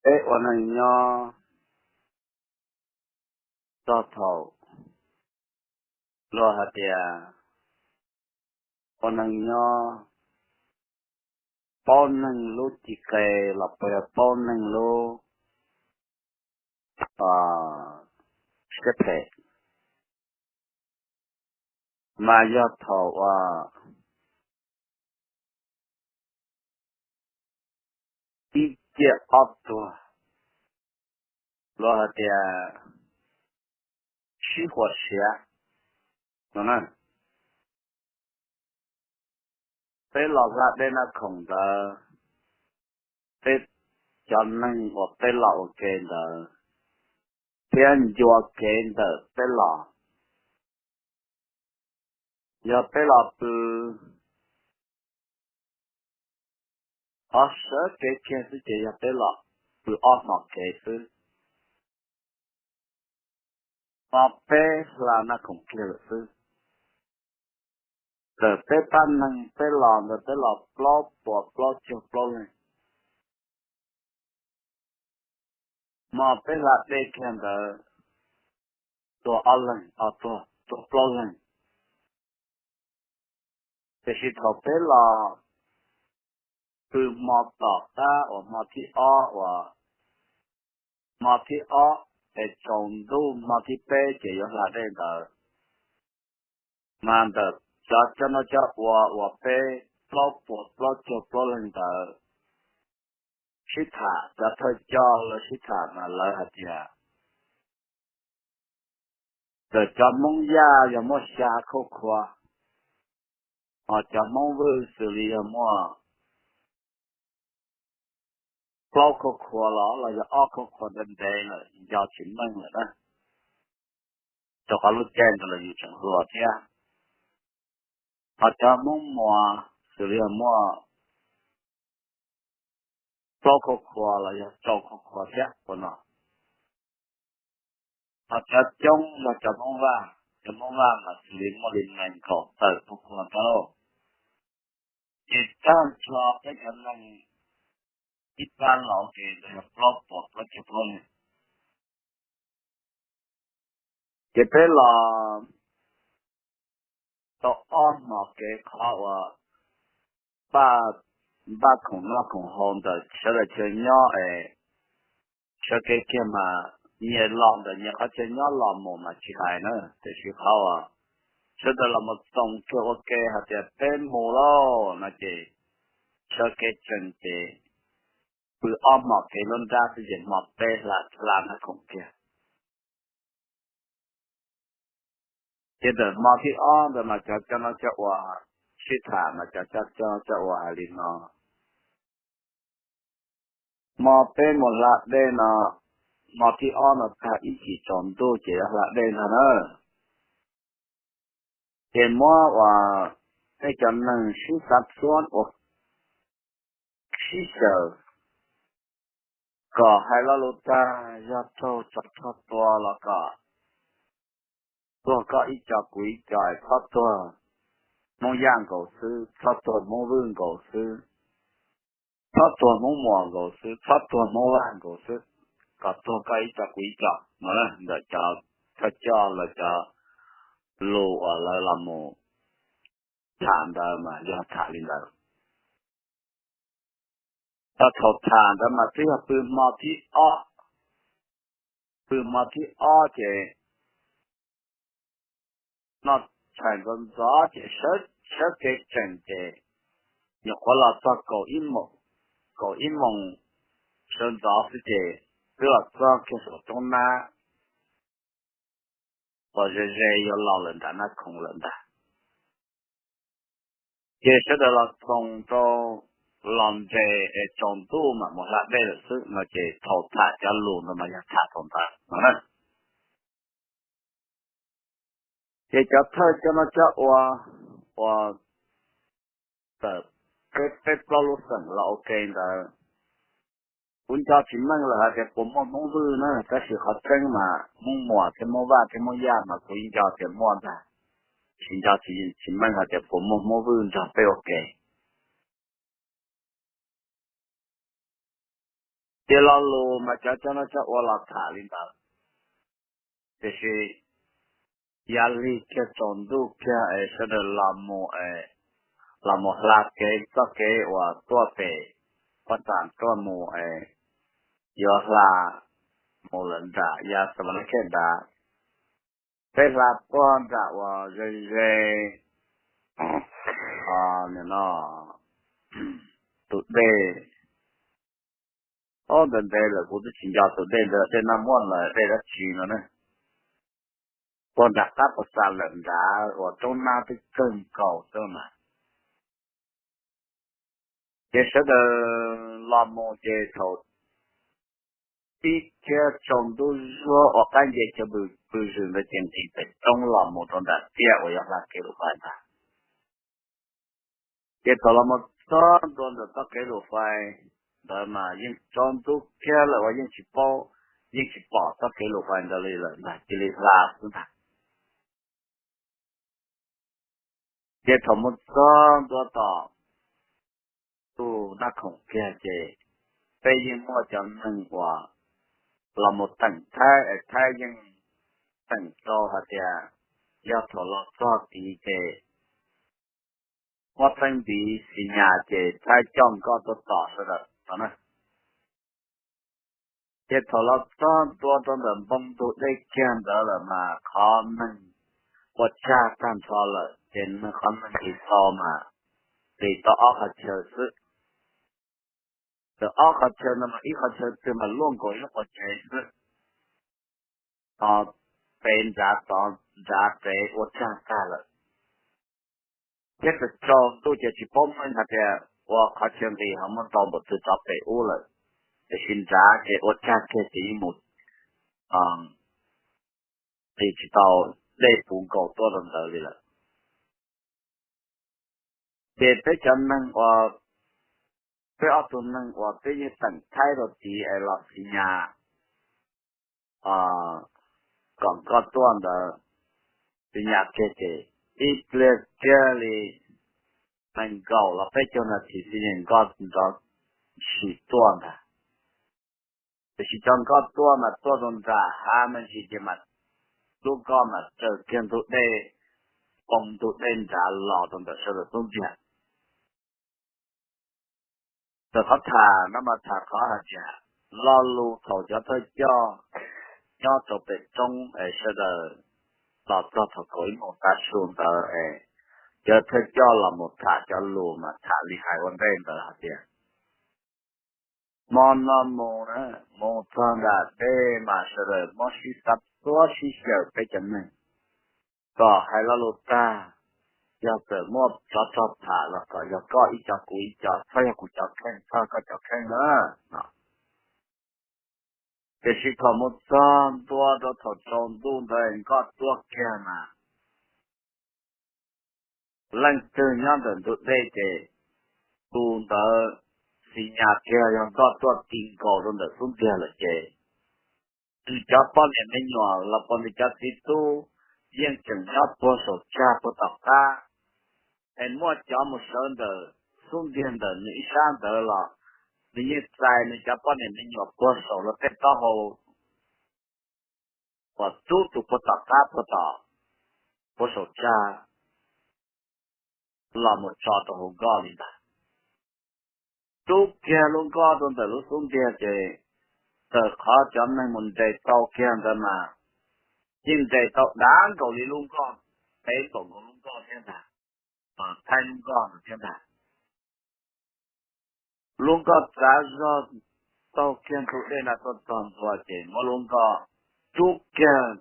Peb ua neej nyob txog thaum luag hais tias ua neej nyob paub neeg lub ci qe los puas yog paub neeg lub siab phem, mas yog thaum uas ib ciaj ob tuag, luag hais tias sib huam siav no na. Peb los hla dej Naj Khoom ntawd, peb cov neeg uas peb los ua ke ntawd thiab ncua kev ntawm peb los, yog peb los pw ob sawv kev kiag xwb ces yog peb los pw ob hmos kev xwb, ho peb hla Naj Khoom kiag lawm xwb. Txawm peb pab neeg peb los ntawd peb los plaub puas plaub caug plaub leeg, hmo peb hla dej kiag ntawd tuag ob leeg, tuag plaub leeg. Tiam sis thaum peb los pw hmo tom qab uas hmo thib ob uas hmo thib ob es tsaus ntuj hmo thib peb ces yuav hla dej ntawd, mas ntawm cov coj noj coj ua uas peb plaub puas plaub caug plaub leeg ntawd sib tham, cov thawj coj lawv sib tham mas lawv hais tias ntawm cov Hmoob Yaj yog muaj xya khauj khua, ho cov Hmoob Vwj xws li yog muaj plaub khauj khua los los yog ob khauj khua ntev ntev lawm nco tsis meej lawm na, rau qhov lub caij ntawd los yus tseem hluas thiab. Ho cov Hmoob Muas xws li yog muaj plaub khauj khua los yog rau khauj khua thiab ua no. Ho cov coob yog cov Hmoob Vaj, cov Hmoob Vaj mas xws li muaj li nees nkaum tawm khauj khua thiab lauj. Ces tag nrho peb cov neeg ib pab los ua ke ntawd yog plaub puas plaub caug plaub leeg. Ces peb los tau ob hmos kev qhov uas npaj, npaj khoom noj khoom haus ntawm sawv daws chaw nyob es sawv kev kiag mas nyias los ntawm nyias qhov chaw nyob los mus mas tsis hais na, tiam sis qhov uas sawv daws los mus txoos kiag ua ke hais tias peb mus lauj no ces sawv kev tsees ces pw ob hmos kev lub nrab xwb ces hmo peb hla hla Naj Khoom kiag. Ces ntawm hmo thib ob ntawd mas cov coj noj coj ua sib tham mas cov coj noj coj ua hais li no, hmo peb mus hla dej no, hmo thib ob no tag ib chim tsaus ntuj ces yuav hla dej ntag na. Ces muab uas peb cov neeg sib xav xub ua sib xyaw kom hais lo lus tag yog raug tsov rog tua los kom tuag koj ib co kuv ib co, txhob tuag Hmoob Yaj nkaus xwb, txhob tuag Hmoob Vwj nkaus xwb, txhob tuag Hmoob Muas nkaus xwb, txhob tuag Hmoob Vaj nkaus xwb, kom tuag koj ib co kuv ib co no. Ntawm cov thawj coj los cov lus uas lawv los mus tham ntawd mas yog tham li ntawd. Tau thaum tham ntawd mas twb yog pw hmo thib ob, pw hmo thib ob ces noj tshais ntxov ntxov ces sawv kev tsees ces nyuam qhuav los txog kaum ib moos, kaum ib moos sawv ntxov xwb ces twb los txog kiag saum roob nab uas ze ze yuav los lawm nram Naj Khoom lawm ntag. Ces sawv daws los txoos rau los nres es tsaus ntuj mam mus hla dej lawm xwb no ces thaum tham cov lus ntawd mas yog tham thaum ntawd no na. Ces cov thawj coj noj coj ua uas tawm peb plaub lub xeem los ua ke ntawd, kuv nco tsis meej lawm hais tias puas muaj Hmoob Vwj na, tab sis qhov tseeb mas Hmoob Muas thiab Hmoob Vaj thiab Hmoob Yaj mas kuv nco tias muaj ntag, tsis nco tsis meej hais tias puas muaj Hmoob Vwj nrog peb ua ke. Ces lo lus mas cov coj noj coj ua los tham li ntawd, tiam sis yav lig kiag tsaus ntuj kiag es sawv daws los mus, los mus hla kev txoj kev uas tuaj pem Paj Tsam tuaj mus, yuav hla mus lawm nram yav Xas Vas Nas Khej nrad. Peb hla puag nram uas ze ze, no, tus dej, ob ntawd ntev lawm kuv twb tsis nco tus dej ntawd dej noj muaj lawm dej dab tsi no na. Puag nram qab Paj Tsam lawm nrad uas roob nab twb kawg nkaus xwb mas. Ces sawv daws los mus ces thaum pib thiab tsaus ntuj zuag uas qab nce chaw pw zwm ntawd ces nqis pem roob los mus rau nram tiaj uas yog hla kev lus fais ntag. Ces thaum los mus txog ntua ntawm txoj kev lus fais ntawd mas yeej tsaus ntuj kiag lawm uas yeej tsis paub, yeej tsis pom txoj kev lus fais ntawd li lawm ntag, cia li hla xwb ntag. Ces thaum mus txog ntua tom tus Naj Khoom kiag ces peb yeej muaj cov neeg uas los mus teem Thaib es Thaib yeej teem rau hais tias yog thaum los txog tid ces muab teeb ntiv xis nyas ces Thaib coj nkoj tuaj tom sawv daws no na. Ces thaum los txog ntua rau ntawm npoo ntug dej kiag ntawd lawm mas qhov neeg ua tag tag nrho lawm ces qhov neeg nqis tau mas nqis tau ob qhov chaw xwb. Txawm ob qhov chaw no mas ib qhov chaw twg mas luaj nkaus ib lub qhov tsev xwb. Ho pem nrad tod nrad tsev ua tag tag lawm. Thiab txawm tsaus ntuj ces tsis paub meej hais tias ua qhov chaw nqis ho muab ntau npaum twg rov pem ub lawm, tiam sis nrad ces ua tag kiag ces yeej mus nqis tsis tau dej puv nkaus tuaj rau ntawd li lawm. Ces peb cov neeg uas, peb ob tug neeg uas peb yeej teem Thaib rau tid es los xis nyas kom nkoj tuaj ntawd, xis nyas kiag ces ib pliag kiag li nees nkaum los peb caug nas this xis nyas nkoj nrov ntshis tuaj ntag. Tiam sis cov nkoj tuaj mas tuaj rau nram hav me ntsis ces mas lub nkoj mas raws kiag ntug dej, poo ntug dej nrad los rau ntawm sawv daws xub ntiag. Txawm qhov tham no mas tham qhov hais tias lo lus thaum cov thawj coj nyob rau pem roob es sawv daws los txog thaum kaum ib moos tav su ntawd es cov thawj coj los mus tham cov lus mas tham li hais ua ntej ntawd hais tias hmo no mus na, mus txog nram dej mas sawv daws muab sib xav xuab sib xyaw peb cov neeg kom hais lo lus tag, yog txawm muaj tsov rog tham los kom yog koj ib co kuv ib co, txhob yog kuv cov kheej txog koj cov kheej na no. Tiam sis thaum mus txog ntua rau thaum tsaus ntuj ntawd nkoj tuaj kiag mas leej twg nyob ntawm ntug dej ces tus ntawd xis nyas kiag yog nkoj tuaj ti nkaus rau ntawm xub ntiag lawm ces nws cov poj niam me nyuam los pos nws cov txiv tub yeej tseem nyob puag saum tsag puag tom qab, es muaj cov mus sawv ntawm xub ntiag ntawm nws ib sab ntawd los nws yeej txais nws cov poj niam me nyuam puag saum lawv tej taub hau uas rub tus puag tom qab puag tom puag saum tsag los mus tso rau hauv nkoj li ntag. Rub kiag lub nkoj rau ntawm lub xub ntiag ces txawm qhov cov neeg mus nres tau kiag ntawd mas yeej nres tau dav nkaus li lub nkoj, pem nkaus nkaus lub nkoj thiab ntag, thaib lub nkoj ntawd thiab ntag. Lub nkoj txav zog taug kiag ntug dej na tuaj txog ntua ces muab lub nkoj rub kiag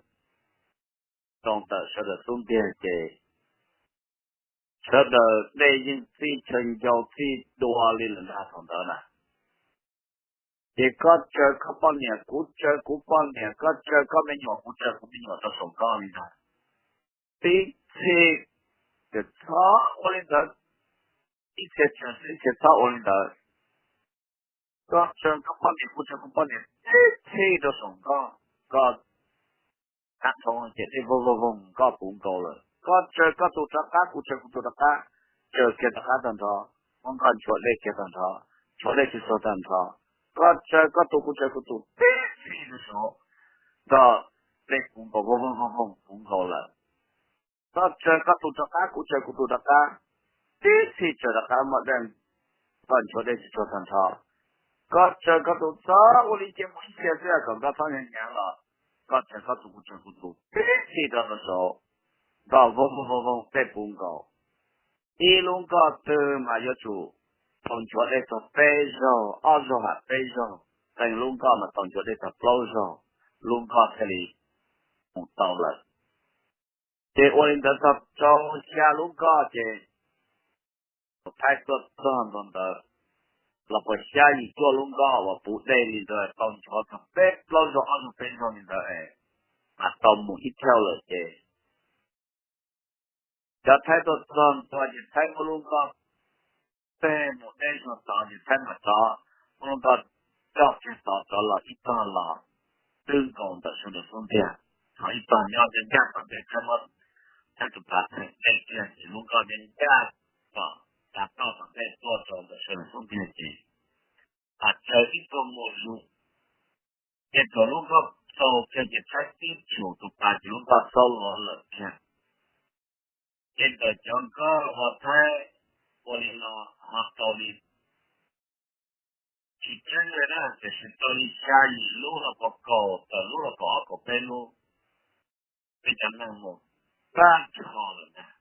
rau ntawm sawv daws xub ntiag ces sawv daws dej yeej txij chaw ncau txij dua li lawm ntag thaum ntawd na. Ces koj tsaws koj poj niam, kuv tsaws kuv poj niam, koj tsaws koj me nyuam, kuv tsaws kuv me nyuam rau saum nkoj li ntag. Tib txhij ces txhob ua li ntawd, ib txhia tsaws ib txhia txhob ua li ntawd. Koj tsaws koj poj niam, kuv tsaws kuv poj niam, tib txhij rau saum nkoj, koj kab dhau ces dej voog voog voog nkoj puv nkaus lawm. Koj tsaws koj tus rov qab, kuv tsaws kuv tus rov qab, tsaws kiag rov qab tag nrho, muab nkoj nchuav dej kiag tag nrho, nchuav dej tsuag tsuag tag nrho, Koj tsaws koj tus kuv tsaws kuv tus, tib txhij rau saud, nkoj dej puv nkaus, voog voog voog puv nkaus lawm. Koj tsaws koj tus rov qab kuv tsaws kuv tus rov qab, tib txhij tsaws rov qab muaj dej, koj nchuav dej tsis tsuag tag nrho. Koj tsaws koj tus txog ua li cia mus ib txhia xwb kom nkoj txhob hnyav hnyav los, koj tsaws koj tus kuv tsaws kuv tus, tib txhij rau saud, nkoj voog voog voog dej puv nkaus. Ib lub nkoj twg mas yuav tsum tau nchuav dej txog peb zaug, ob zaug ham peb zaug, qee lub nkoj mas tau nchuav dej txog plaub zaug, lub nkoj thiaj li mus tau lawm. Ces ua li ntawd txog rau xya lub nkoj ces tus Thaib tuaj txog ntua ntawd los puas xya yim cuaj lub nkoj uas puv dej li ntawd tau nchuav txog peb plaub zaug ob zaug peb zaug li ntawd es mas tau mus ib thauj lawm ces cov Thaib tuaj txog ntua ces Thaib muab lub nkoj teg mus deb zog tod ces Thaib mam rov muab lub nkoj coj kiag tod rov los ib tog los twb nkaus ntawm sawv daws xub ntiag. Ho ib tog nyob ncaj ncaj tom ntej Thaib muab Thaib tus pas theem dej kiag ces lub nkoj ncaj ncaj tom tav toj tom ntej tuaj rau ntawm sawv daws xub ntiag ces tsaws ib tug mus zus ces thaum lub nkoj txaus kiag ces Thaib tib tshum tus pas ces lub nkoj xaub los lawm kiag. Ces ntawm cov nkoj uas Thaib ua li no ho tau li tsis ceeb li na, tiam sis tau li xya yim lub los kaum, tawm lub los kaum ob kaum peb lub, peb cov neeg mus tag nrho lawm ntag.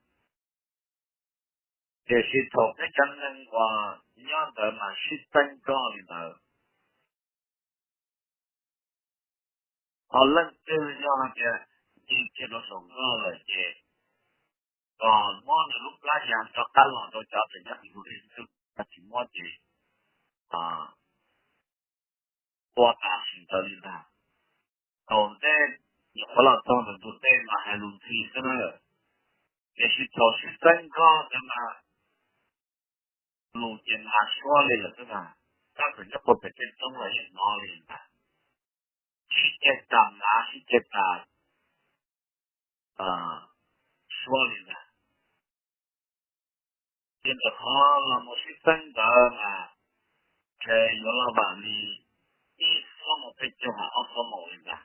Tiam sis thaum peb cov neeg uas nyob ntawd mas sib txeeb nkoj li ntawd, ho leej twg yog hais tias nce kiag rau saum nkoj lawm ces kom muab nws lub plab ya rov qab los rau cov tseem nyob tim ntug dej xwb, tsis muab ces ua tam sim ntawd li ntag. Thaum ntej nyuam qhuav los txog ntawm ntug dej mas hais lus ntxhi xwb na, tiam sis thaum sib txeeb nkoj ntawd mas lus ces mas suab li lawm xwb ntag. Tab txawm nyob puag pem tej roob los yeej hnov li ntag. Sib ceg tas mlav, sib ceg tas suab li ntag. Ces ntawm qhov los mus sib txeeb ntawd mas ntshe yuav los vam li ib xuab moos peb caug, ob xuab moos li ntag.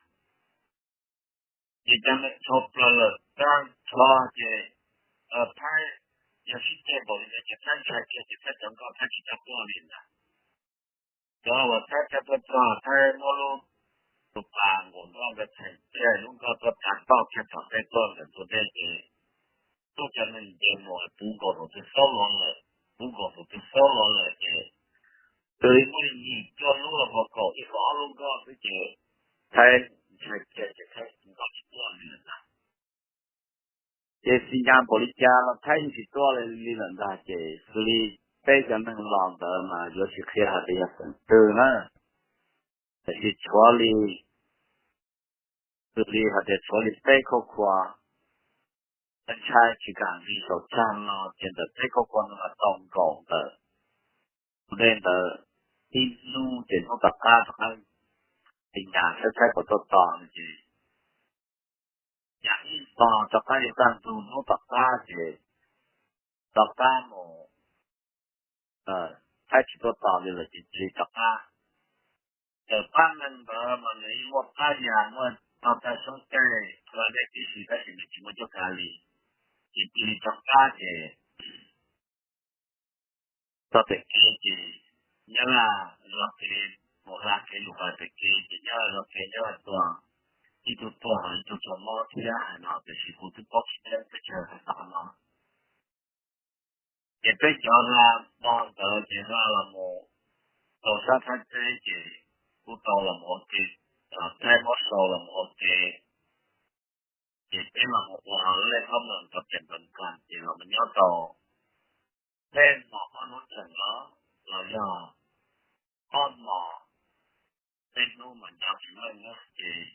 Ces cov neeg dhau plaws lawm tag nrho ces Thaib yog sib ceg npaum li ntawd ces Thaib ntshai kiag ces Thaib cov nkoj Thaib tsis tau tuaj li ntag. Cov uas Thaib cov tuaj txog Thaib muab lub tus pas nkaum nroj ntawd theem kiag lub nkoj tuaj tav toj kiag tom ntej tuaj ntawm ntug dej ces tub cov neeg nce mus puv nkaus tus twg xaub los lawm, puv nkaus tus twg xaub los lawm ces twb muaj li yim cuaj lub los kaum ib kaum ob lub nkoj xwb ces Thaib ntshai kiag ces Thaib nkoj tsis tuaj li lawm ntag. Ces xi nyas npaum li cas los Thaib yeej tsis tuaj li lawm ntag. Ces xws li peb cov neeg los ntawd mas yuav tsis qhia hais tias yog xeem twg na, tiam sis tshuav li, xws li hais tias tshuav li peb khauj khua, ntshai tsis kam nqis saum tsag no ces ntawm peb khauj khua no mas tau nkaum ntawm tus dej ntawd ib hnub ces hnub tom qab rov qab, ces nyas saib Thaib puas tuaj tos no ces nyas ib hmo rov qab yuav kaj ntug hnub tom qab ces rov qab mus, Thaib tsis tuaj tos li lawm ces cia li rov qab. Txawm pab neeg ntawd mas nws yeej muaj qab yas muaj tog taj soob caij hla dej tib si tab sis nws tsis muaj cuab kav li, ces cia li rov qab ces txog pem kev ces Nyab Laj zog kev mus hla kev lus pem kev ces Nyab Laj zog kev Nyab Laj tuag, ib tug tuag ho ib tug tsaug mob thiab hais no tiam sis kuv twb paub tsis tseeb pes tsawg hais tau no. Ces peb cov hla mo ntawd ces hla los mus rau sab Thaib teb ces kuj tau los mus ua ke, Thaib muab sau los mus ua ke, ces peb los mus ua lej hlob mos rau pem Npab Kas ces los mus nyob tau peb hmos ob hnub tseem los, los yog ob hmos peb hnub mas nco tsis meej na ces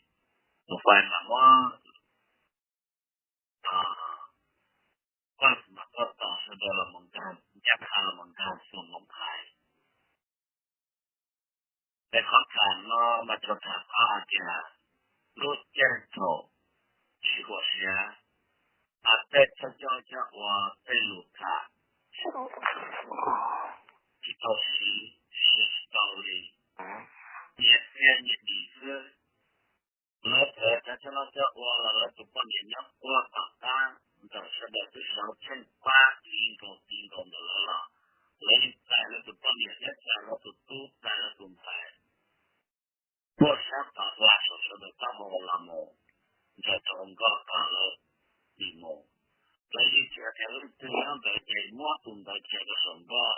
tus fais mas muab paj mas tuaj tos sawv daws los mus nkag ncaj qha los mus nkag Xus Noom Hais. Peb qhov tham no mas tsuas tham tau hais tias lub caij thaum sib huam siab, mas tej thawj coj coj ua tej lus tham tsis tau siv, siv tsis tau li. Nyias txia nyias dim xwb. Lawv txawm cov coj noj coj ua los lawv tus poj niam nyob quaj tom qab ntawm sawv daws twb sawv tsheej pab ti nkaus ti nkaus ntawm lawv los, lawv yeej txais lawv tus poj niam thiab txais lawv tus tub txais lawv tus ntxhais tuaj sab tom hla saum sawv daws taub hau los mus nrog rau hauv nkoj kom lawv dim mus. Lawv yeej tsis hais tias leej twg nyob ntawd ces muab tus ntawd tso rau saum nkoj